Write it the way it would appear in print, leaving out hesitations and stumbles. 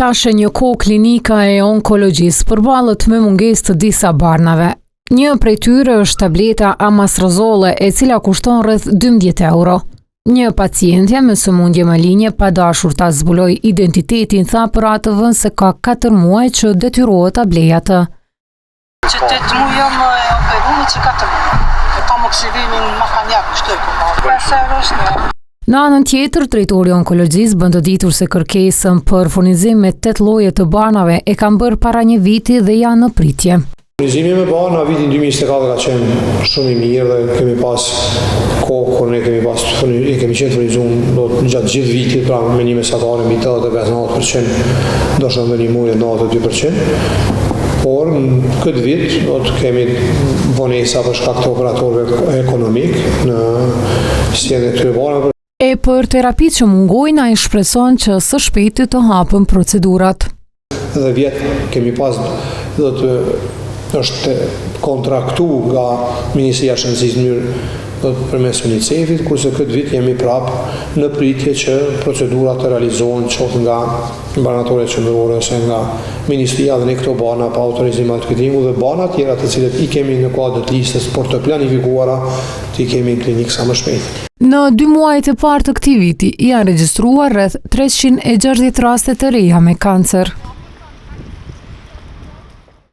Tash e një kohë klinika e onkologjisë përballet me mungesë të disa barnave. Një prej tyre është tableta Anastrozole, e cila kushton rreth 12 euro. Një pacientja me sëmundje malinje pa dashur ta zbulojë identitetin tha për ATV-në se ka 4 muaj që detyrohet ta blejë atë. Që 8 muaj jam e operume që 4 muaj. E tamoksifenin ma kanë jap kështu e kom marrë. 5 euro është një. Në anën tjetër, drejtori i onkologjisë bën të ditur se kërkesën për furnizim me 8 lloje të barnave e kanë bërë para një viti dhe janë në pritje. Furnizimi me barna vitin 2024 ka qenë shumë i mirë dhe kemi pas kohë kur ne kemi pas e kemi qenë furnizuar do të gjatë gjithë vitit, pra me një mesatare mbi 85-90%, ndoshta ndonjë muaj 92%. Por në këtë vit do të kemi vonesa për shkak të operatorëve ekonomik në sjelljen e këtyre barnave. E për terapitë që mungojnë, ai shpreson që së shpejti të hapen procedurat. Dhe vjet kemi pas do të është kontraktu nga Ministria e Shëndetësisë në mënyrë do të përmes UNICEF-it, kurse këtë vit jemi prap në pritje që procedurat të realizohen qoftë nga barnatoria qendrore ose nga Ministria dhe ne këto barna pa autorizim marketingu dhe barna tjera të cilët i kemi në kuadër të listës, por të planifikuara t'i kemi në klinikë sa më shpejt. Në dy muajt e parë të këtij viti janë regjistruar rreth 360 raste të reja me kancer.